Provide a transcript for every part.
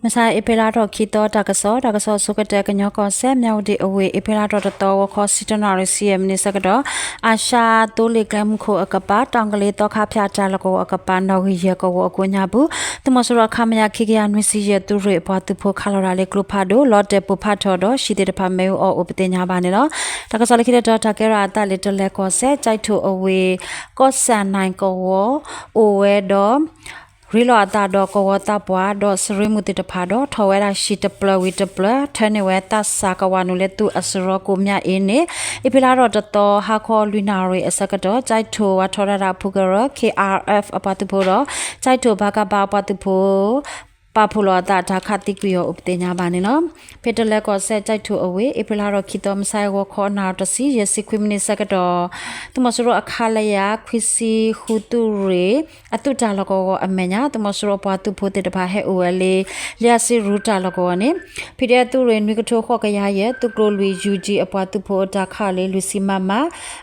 မဆါ အ့ဖြ့လါထီၣ်ခံသီ တၢ်ကစီၣ်, တၢ်ကစီၣ်အဆိကတၢၢ် ကညီကီၢ်စဲၣ် မၠၣ်ဝတံၣ်အဝ့ၢ် အ့ဖြ့လါထီၣ်တသီ ဂီၤခီ ဆံတၢနၣ်ရံၣ် ဆံယဲၢ်မံးနံးဆၢကတီၢ် အၡါသိလ့ၣ်ကျဲမုၢ်ခိၣ်အကပၤ တၢ်ကလ့သီခါဖၠၣ်တၢ်လီၢ်ကဝီၤအကပၤ နီၣ်ဂံၢ်ယဲၢ်ကဝီၤအကိးညါပူၤ သုးမီၤစိရိၤ ခမရ ခံကယၤနွံဆံယဲၢ် သုးရ့ၣ်အပှၤသုးဖိခးလီၤတၢ်လၢကျိဖးဒိၣ် လီၤတဲာ်ပိၢ်ဖးထီၣ်ဒီး ဟံၣ်သ့ၣ်တဖၣ်မ့ၣ်အူအီၣ်အိၣ်ပသ့ၣ်ညါဘၣ်န့ၣ်လီၤ. တၢ်ကစီၣ်လၢခံတတီၤ တၢ်ကဲထီၣ်အသးလၢတလဲၤကီၢ်စဲၣ် ကၠဲးထိၣ်အဝ့ၢ် ကီၢ်စဲၣ်နၢ်ကဝီၤ အိၣ်ဝဲဒီး ရ့လိာ်အသးဒီးကဝီၤသးပှၢ် ဒီးစရ့မုၣ်သ့ၣ်တဖၣ်ဒီး ထီၣ်ဝဲဒၣ်ဟံၣ်တဖျၢၣ်ဝံၤတဖျၢၣ် ထၢန့ၢ်ဝဲသးစၢ်ကဝးနုာ်လၢသုးအစရီကိးမၠၣ်အ့န့ၣ် အ့ဖြ့လါထီၣ်တသီ ဟါခီလွံၢ်နၣ်ရံၣ်အဆၢကတီၢ် ကၠဲးထိၣ်ဝးထီဒါတၢ်ဖုကရၢ ခ့ၣ်အါအၣ် အပှၤသုးဖိဒီး ကၠဲးထိၣ်ဘၣ်ကဘၣ်အပှၤသုးဖိ ပာ်ဖှိၣ်လီၤအသးတၢ်ခးသံကွံာ်အီၤအိၣ်ပသ့ၣ်ညါဘၣ်န့ၣ်လီၤ. ဖဲတလဲကီၢ်စဲၣ် ကၠဲးထိၣ်အဝ့ၢ် အ့ဖြ့လါထီၣ်ခံသီ မဆါဂီၤခီ နၣ်ရံၣ်တဆံ ယဲၢ်ဆံခွံမံးနံးဆၢကတီၢ် သုးမီၤစိရိၤအခလရ ခွံဆံဃု သုးရ့ၣ် အသုးတၢ်လီၢ်ကဝီၤအမဲာ်ညါ သုးမီၤစိရိၤအပှၤသုးဖိသ့ၣ်တဖၣ်ဟဲအိၣ်ဝဲလၢ လံအစ့ရူတၢ်လီၢ်ကဝီၤန့ၣ် ဖံးဒဲးသုးရ့ၣ် နွံကထိဃိးကယၤယဲၢ် သုးကျိၤလွံၢ် ယူၣ်ကၠံ အပှၤသုးဖိအတၢ်ခးအီၤလၢ လွံၢ်ဆံမမ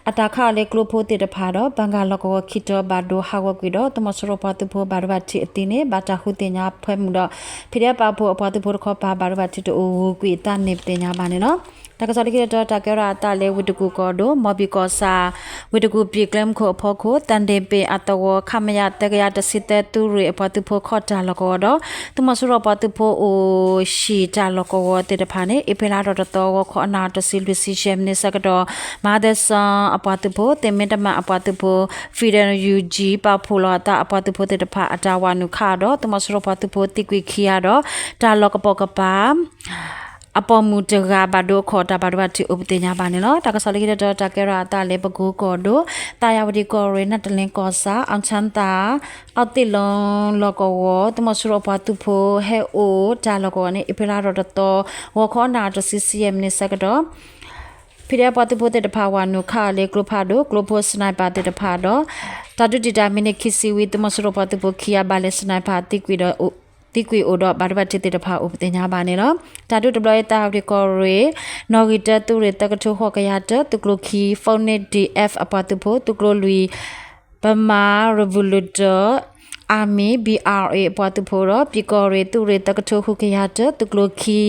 အတၢ်ခးအီၤလၢကျိဖိသ့ၣ်တဖၣ်ဒီး ဘၣ်ဂၤလီၢ်ကဝီၤခံတီၤဘၣ်ဒိဟးဂီၤကွံာ်ဒီး သုးမီၤစိရိၤပှၤသုးဖိဘၣ်ဒိဘၣ်ထံးအသံန့ၣ် ဘၣ်တၢ်ဃုသ့ၣ်ညါအဖၢမုၢ်ဒီး ဖံးဒဲးပာ်ဖှိၣ်အပှၤသုးဖိတခီပၤ ဘၣ်ဒိဘၣ်ထံးတအိၣ်ဂုၤကွံာ်အသးန့ၣ်ပသ့ၣ်ညါဘၣ်န့ၣ်လီၤ. တၢ်ကစီၣ်လၢခံတတီၤ တၢ်ကဲထီၣ်အသးလၢဝ့ၢ်တကူၣ်ကီၢ်ဒိၣ် မီၣ်ဘံၣ်ကီၢ်ဆၣ် ဝ့ၢ်တကူၣ်ပံာ်ကျဲမုၢ်ခိၣ်အဖီခိၣ် သၣ်ဒ့ၣ်ပ့ၣ်အသဝီ ခမရ သၢကယၤတဆံသၢ သုးရ့ၣ်အပှၤသုးဖိခီၣ်တၢ်လီၢ်ကဝီၤဒီး သုးမီၤစိရိၤပှၤသုးဖိအိၣ်ဟံၣ်တၢ်လီၢ်ကဝီၤသ့ၣ်တဖၣ်န့ၣ် အ့ဖြ့လါထီၣ်တသီ ဂီၤခီ အနၣ်ရံၣ်တဆံ လွံၢ်ဆံယဲၢ်မံးနံးဆၢကတီၢ် မၤသဲစၢအပှၤသုးဖိ သ့ၣ်မ့တမၣ်အပှၤသုးဖိ Federal U G ပာ်ဖှိၣ်လီၤအသးအပှၤသုးဖိသ့ၣ်တဖၣ်အတၢ်ဝးနုာ်ခးအီၤဒီး သုးမီၤစိရိၤပှၤသုးဖိသံကွံာ်ခံဂၤဒီး တၢ်လီၢ်ကပိာ်ကပၤ အပိာ်မုၣ်တဂၤဘၣ်ဒိအခိၣ် တၢ်ဘၣ်ဒိဘၣ်ထံးအိၣ်ပသ့ၣ်ညါဘၣ်န့ၣ်လီၤ. တၢ်ကစီၣ်လၢခံတတီၤ တၢ်ကဲထီၣ်အသးလၢပကိကီၢ်ဒိၣ် သးယၤဝတံၣ်ကီၢ်ရ့ၣ် နၢ်တလ့ကီၢ်ဆၣ် အီၣ်ဆၣ်သၣ် အီၣ်သ့ၣ်လီၤလီၢ်ကဝီၤ သုးမီၤစိရိၤအပှၤသုးဖိဟဲအိၣ်တၢ်လီၢ်ကဝီၤန့ၣ် အ့ဖြ့လါထီၣ်တသီ ဂီၤခီ နၣ်ရံၣ်တဆံ ဆံယဲၢ်မံးနံးဆၢကတီၢ် ဖံးဒဲးပှၤသုးဖိသ့ၣ်တဖၣ်ဝးနုာ်ခးအီၤလၢကျိဖးဒိၣ် ကျိဖိ sniper သ့ၣ်တဖၣ်ဒီး တၢ်ဒုးတံာ်တာ်မံးနံးခံဆံဝံၤ သုးမီၤစိရိၤပှၤသုးဖိခံဂၤဘၣ်လဲၤ sniper သံကွံာ်ဒီး သံကွံာ်အိၣ်ဒီးဘၣ်ဒိဘၣ်ထံးသ့ၣ်တဖၣ်အိၣ်ပသ့ၣ်ညါဘၣ်န့ၣ်လီၤ. တၢ်ဒုးတဘျီအံၤ သးယၤဝတံၣ်ကီၢ်ရ့ၣ် နီၣ်ဂံၢ်တၢ သုးရ့ၣ် သၢကထိဃိးကယၤတၢ သုးကျိၤခံ Phoenix D F အပှၤသုးဖိ သုးကျိၤလွံၢ် Burma Revolution Army B R A အပှၤသုးဖိဒီး ပံၣ်ကီၢ်ရ့ၣ် သုးရ့ၣ် သၢကထိဃုကယၤတၢ သုးကျိၤခံ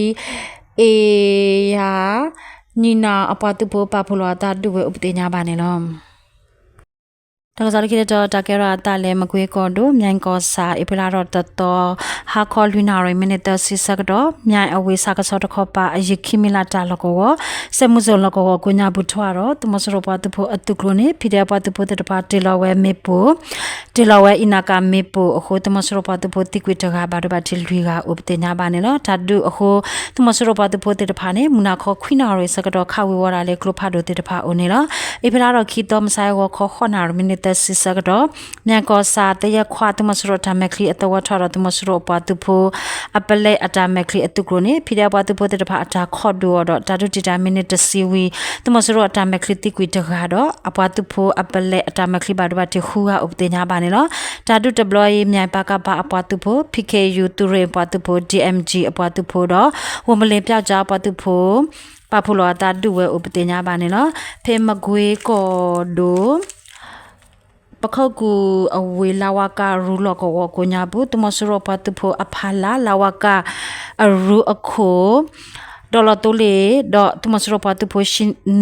အ့ယါ နံၣ်နၣ် အပှၤသုးဖိပာ်ဖှိၣ်လီၤအသးဒုးဝဲအိၣ်ပသ့ၣ်ညါဘၣ်န့ၣ်လီၤ. တၢ်ကစီၣ်လၢခံတတီၤ တၢ်ကဲထီၣ်အသးလၢမကွ့ကီၢ်ဒိၣ် မၠဲၣ်ကီၢ်ဆၣ် အ့ဖြ့လါထီၣ်တသီ ဟါခီလွံၢ်နၣ်ရံၣ် မံးနံးသၢဆံဆၢကတီၢ် မၠဲၣ်အဝ့ၢ်ဆၣ်ကဆီတခီပၤ အယံၤခံမံၤလၢ်တၢ်လီၢ်ကဝီၤ စဲးမူစိၣ်လီၢ်ကဝီၤကိးညါပူၤထွဲဒီး သုးမီၤစိရိၤပှၤသုးဖိအသုးကျိၤန့ၣ် ဖံးဒဲးပှၤသုးဖိသ့ၣ်တဖၣ်တ့ၢ်လီၤဝဲမ့ၣ်ပိၢ် တ့ၢ်လီၤဝဲအံးနၣ်ကၣ်မ့ၣ်ပိၢ်အဃိ သုးမီၤစိရိၤပှၤသုးဖိသံကွံာ်တဂၤ ဘၣ်ဒိဘၣ်ထံးလွံၢ်ဂၤအိၣ်ပသ့ၣ်ညါဘၣ်န့ၣ်လီၤ. တၢ်ဒုးအဃိ သုးမီၤစိရိၤပှၤသုးဖိသ့ၣ်တဖၣ်န့ၣ် မုၢ်နၤခီခွံနၣ်ရံၣ်ဆၢကတီၢ် ခးဝ့ၤဝီၤဒၣ်လၢကျိဖးဒိၣ်သ့ၣ်တဖၣ်အအိၣ်န့ၣ်လီၤ. အ့ဖြ့လါထီၣ်ခံသီ မုၢ်ဆါဂီၤခီ ဃိးနၣ်ရံၣ် မံးနံးသၢဆံဆၢကတီၢ် မၠဲၣ်ကီၢ်ဆၣ် သယဲၢ်ခွါ သုးမီၤစိရိၤတၢ်မဲာ်ချံအသဝီထီၣ်ဒီး သုးမီၤစိရိၤအပှၤသုးဖိ အပလဲအတၢ်မဲာ်ချံအသုးကျိၤန့ၣ် ဖံးဒဲးပှၤသုးဖိသ့ၣ်တဖၣ်အတၢ်ခိးဒုးအီၤဒီး တၢ်ဒုးတံာ်တာ်မံးနံးတဆံဝံၤ သုးမီၤစိရိၤအတၢ်မဲာ်ချံသံကွံာ်တဂၤဒီး အပှၤသုးဖိအပလဲအတၢ်မဲာ်ချံဘၣ်ဒိဘၣ်ထံးဃုဂၤအိၣ်ပသ့ၣ်ညါဘၣ်န့ၣ်လီၤ. တၢ်ဒုးတဘျီအံၤ မၠဲၣ်ပၢ်ကၣ်ပၢ်အပှၤသုးဖိ P K U သုးရ့ၣ်အပှၤသုးဖိ D M G အပှၤသုးဖိဒီး ဝိုမလ့ၣ်ပျောက်ကျားအပှၤသုးဖိ ပာ်ဖှိၣ်လီၤအသးဒုးဝဲအိၣ်ပသ့ၣ်ညါဘၣ်န့ၣ်လီၤ. ဖဲမကွ့ကီၢ်ဒိၣ် ပခိၣ်ကူၣ်အဝ့ၢ် လဝက အရူလီၢ်ကဝီၤကိးညါပူၤ သုးမီၤစိရိၤပှၤသုးဖိအဖီလာ် လဝက အရူအခိၣ် ဒီးလီၤသိလ့ၣ်ဒီး သုးမီၤစိရိၤပှၤသုးဖိ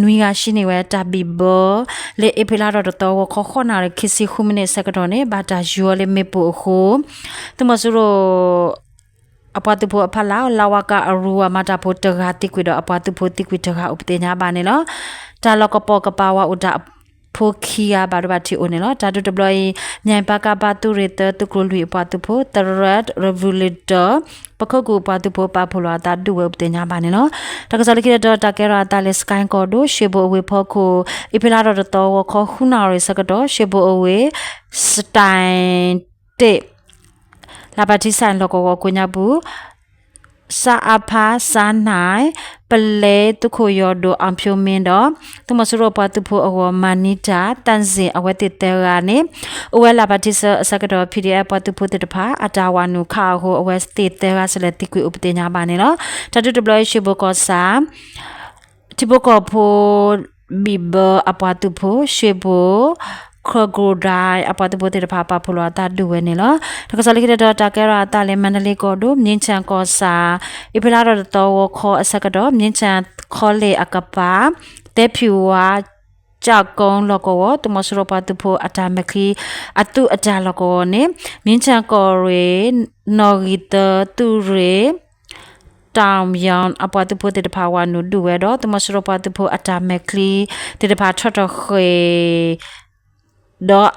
နွံဂၤ ဟံးန့ၢ်ဝဲတၢ်ဘံၣ်ဘၢ လၢအ့ဖြ့လါထီၣ်တသီ ဂီၤခီ ဃိးနၣ်ရံၣ် ခံဆံဃုမံးနံးဆၢကတီၢ်န့ၣ် ဘၣ်တၢ်ယူၤအီၤလၢမ့ၣ်ပိၢ်အဃိ သုးမီၤစိရိၤ အပှၤသုးဖိအဖီလာ် လဝက အရူဝၤမၤတၢ်ဖိတဂၤသံကွံာ်ဒီး အပှၤသုးဖိသံကွံာ်တဂၤအိၣ်ပသ့ၣ်ညါဘၣ်န့ၣ်လီၤ. တၢ်လီၢ်ကပိာ်ကပၤဝၤအိၣ်တၢ်ဖိခံဂၤဘၣ်ဒိဘၣ်ထံးအိၣ်န့ၣ်လီၤ. တၢ်ဒုးတဘျီအံၤ မၠဲၣ်ပၢ်ကၣ်ပၢ် သုးရ့ၣ်သၢ သုးကျိၤလွံၢ်အပှၤသုးဖိ သရဲတ် Revolution ပခိၣ်ကူၣ်အပှၤသုးဖိပာ်ဖှိၣ်လီၤအသးဒုးဝဲအိၣ်ပသ့ၣ်ညါဘၣ်န့ၣ်လီၤ. တၢ်ကစီၣ်လၢခံတတီၤ တၢ်ကဲထီၣ်အသးလၢ စကဲၣ်ကီၢ်ဒိၣ် ရှ့ဘိၣ်အဝ့ၢ်ဖီခိၣ် အ့ဖြ့လါထီၣ်တသီ ဂီၤခီ ဃုနၣ်ရံၣ်ဆၢကတီၢ် ရှ့ဘိၣ်အဝ့ၢ် စတဲၣ်တ့ၣ် လၢ်ဘၣ်ထံစဲၣ်လီၢ်ကဝီၤကိးညါပူၤ စအဖ စနၢၣ် ပလဲသုးခိၣ်ယီၤဒိၣ် အောင်ဖြိုးမင်း ဒီး သုးမီၤစိရိၤပှၤသုးဖိအဂီၢ် မၤနံတၢ် သန့်ဇင် အဝဲသ့ၣ်သၢဂၤန့ၣ် အိၣ်ဝဲလၢ်ဘၣ်ထံဆၢအဆၢကတီၢ် P D F ပှၤသုးဖိသ့ၣ်တဖၣ် အတၢ်ဝၤနုာ်ခးအဃိ အဝဲသ့ၣ်သၢဂၤစ့ၢ်လဲၤသံကွံာ်အိၣ်ပသ့ၣ်ညါဘၣ်န့ၣ်လီၤ. တၢ်ဒုးတဘျီအံၤ ရှ့ဘိၣ်ကီၢ်ဆၣ် ထံဖိကီၢ်ဖိ ဘံၣ်ဘၢအပှၤသုးဖိ ရှ့ဘိၣ် ခၢၣ်ကိၣ်ဒၣ် အပှၤသုးဖိသ့ၣ်တဖၣ် ပာ်ဖှိၣ်လီၤအသးဒုးဝဲန့ၣ်လီၤ. တၢ်ကစီၣ်လၢခံတတီၤ တၢ်ကဲထီၣ်အသးလၢ မါဒလ့ကီၢ်ဒိၣ် မြင်းခြံကီၢ်ဆၣ် အ့ဖြ့လါထီၣ်တသီ ဂီၤခီအဆၢကတီၢ် မြင်းခြံခီလ့ၣ်အကပၤ သဲဖၠူၤဝါ ကၠၣ်ကိလီၢ်ကဝီၤ သုးမီၤစိရိၤပှၤသုးဖိအတၢ်မဲာ်ချံ အသုးအတၢ်လီၢ်ကဝီၤန့ၣ် မြင်းခြံကီၢ်ရ့ၣ် နီၣ်ဂံၢ်သၢ သုးရ့ၣ် တၢ်ယီ အပှၤသုးဖိသ့ၣ်တဖၣ် ဝၤနုာ်ဒုးဝဲဒီး သုးမီၤစိရိၤပှၤသုးဖိအတၢ်မဲာ်ချံသ့ၣ်တဖၣ် ထီၣ်ထီၣ်ဃ့ၢ် ဒီး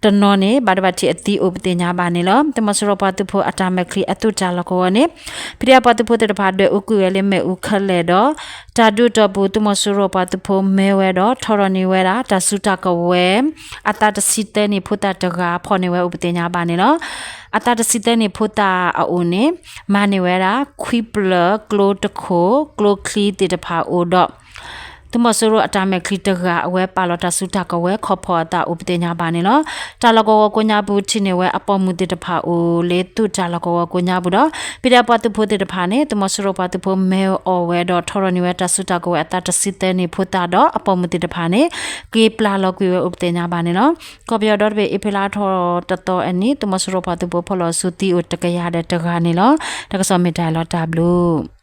တနီၤန့ၣ် ဘၣ်ဒိဘၣ်ထံးအသံအိၣ်ပသ့ၣ်ညါဘၣ်န့ၣ်လီၤ. သုးမီၤစိရိၤပှၤသုးဖိအတၢ်မဲာ်ချံအသုးတၢ်လီၢ်ကဝီၤန့ၣ် ဖံဒဲပှၤသုးဖိသ့ၣ်တဖၣ် ဒွဲၣ်အူကွံာ်ဝဲလၢမ့ၣ်အူခဲလၢာ်ဒီး တၢ်ဒုးတီၢ်ပူၤ သုးမီၤစိရိၤပှၤသုးဖိမၢဝဲဒီး ထီၣ်ထီၣ်န့ၢ်ဝဲဒၣ် တၢ်စုတၢ်ကဝဲၤ အသးတဆံသၢနံၣ်ဖိသၣ်တဂၤ ဖီၣ်န့ၢ်ဝဲအိၣ်ပသ့ၣ်ညါဘၣ်န့ၣ်လီၤ. အသးတဆံသၢနံၣ်ဖိသၣ်အအိၣ်န့ၣ် မၤန့ၢ်ဝဲဒၣ် ခွံပျၢၤ ကျိတခိၣ် ကျိချံသ့ၣ်တဖၣ်အိၣ်ဒီး သုးမီၤစိရိၤအတၢ်မဲာ်ချံတဂၤ အဝဲပာ်လီၤတၢ်စုတၢ်ကဝဲၤ ခီဖီအသးအိၣ်ပသ့ၣ်ညါဘၣ်န့ၣ်လီၤ. တၢ်လီၢ်ကဝီၤကိးညါပူၤ ထံၣ်န့ၢ်ဝဲအပိာ်မုၣ်သ့ၣ်တဖၣ်အိၣ်လၢသုးတၢ်လီၢ်ကဝီၤကိးညါပူၤဒီး ဖံဒဲပှၤသုးဖိသ့ၣ်တဖၣ်န့ၣ် သုးမီၤစိရိၤပှၤသုးဖိမၢအီၣ်ဝဲဒီး ထီၣ်ထီၣ်န့ၢ်ဝဲတၢ်စုတၢ်ကဝဲၤအသးတဆံသၢနံၣ်ဖိသၣ်ဒီး အပိာ်မုၣ်သ့ၣ်တဖၣ်န့ၣ် က့ၤပျၢ်လီၤကွံာ်ဝဲအိၣ်ပသ့ၣ်ညါဘၣ်န့ၣ်လီၤ. ကီၢ်ပယီၤဒီတဘ့ၣ် အ့ဖြ့လါထီၣ်တသီအနံၤ သုးမီၤစိရိၤပှၤသုးဖိဖီၣ်လီၤစုသံအိၣ်တကယၤဒီးတဂၤန့ၣ်လီၤ. တၢ်ကစီၣ်မ့ၢ်တၢ်လီၤတၢ်ဘျုး